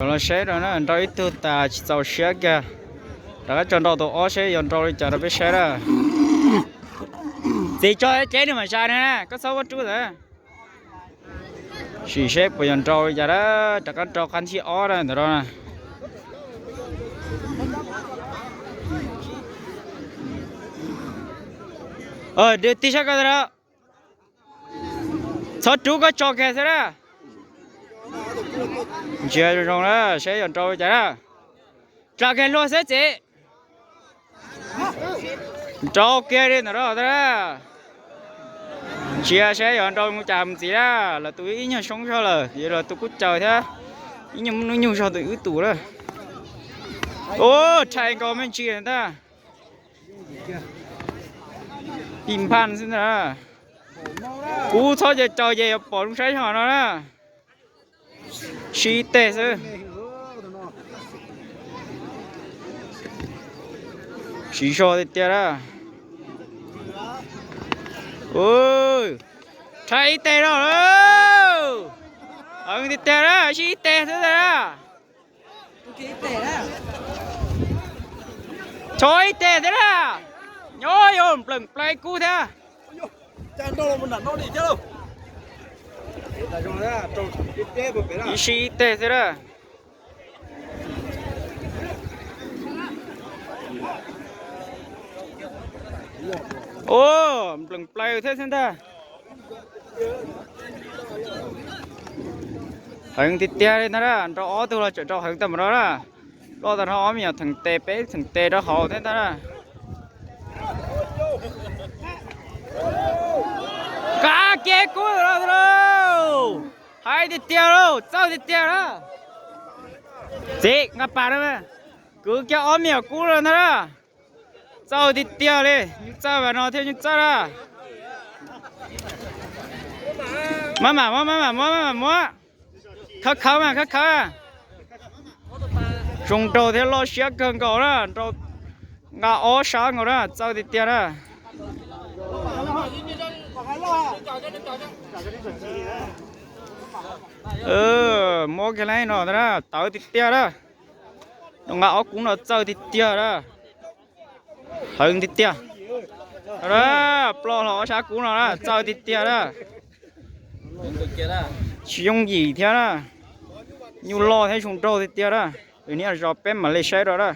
Los saib rau na, nrau ib tug tas tsis txaus siab kiag. Rov qab tso nrau tus ob seb yuav nrau li cas rau peb saib na. Txiv tso cev nws mam zais na, koj txhob muab rub ntawd. Sim seb puas yuav nrau li cas na, rov qab nrau qab thib ob na ntawm no na. Tig sab ko tas. Txhob rub, koj tso kiag xwb na. Ntsia zoo zoo na, saib yuav nrau li cas na. Tsa kiag luag xwb txiv. Nrau kiag li ntawm no na. Ntsia saib yuav nrau li cas mus txiv na. Lawv tus ib nyuag soob zog lawm, lawv tus kuj caws thiab. Ib nyuag muaj hnub nyoog zog tus wb tus na. Ub, rhais nkaus me ntsis ntag. Pij nphaj xwb ntag. Kub txhob caws caws ces yuav pom zoo saib zog no na. Sib ib teg xwb. Siv zog tiag tiag na. Rhais ib teg no. Heev tiag tiag na, sib ib teg xwb ntag na. Tso ib teg thiab na. Nyob yuav npleem plai kub thiab. Ib sib ib teg xwb na. Ub, npleem plai thiab xwb ntag. Heev tiag tiag li ntag na, nrau ob tug los tseem nrau heev tag npaum no na. Loj tag nrho ob me nyuam theem tes peb theem tes rau hauv thiab ntag na. Kav kiag kub no lauj. Hais tiag tiag lauj, txawj tiag tiag na. Txiv, nqa pas na, kwv kiag ob me nyuam kub no ntag na. Txawj tiag tiag li, nyuj txawj vas no thiab nyuj txawj na. Maj mam muab, maj mam muab, maj mam muab. Khawb khawb mas, khawb khawb. Zoo nraug thiab loj siab kawg nkaus na, nqa ob sab nkaus na, txawj tiag tiag na. Muab kiag li no ntag na, tawv tiag tiag na. Nqa ob kub no txawj tiag tiag na. Heev tiag tiag. Ploj hlo ob sab kub no na, txawj tiag tiag na. Tsis yooj yim thiab na. Nyuj loj thiab zoo nraug tiag tiag na. Niaj zos peb mam li saib rau na.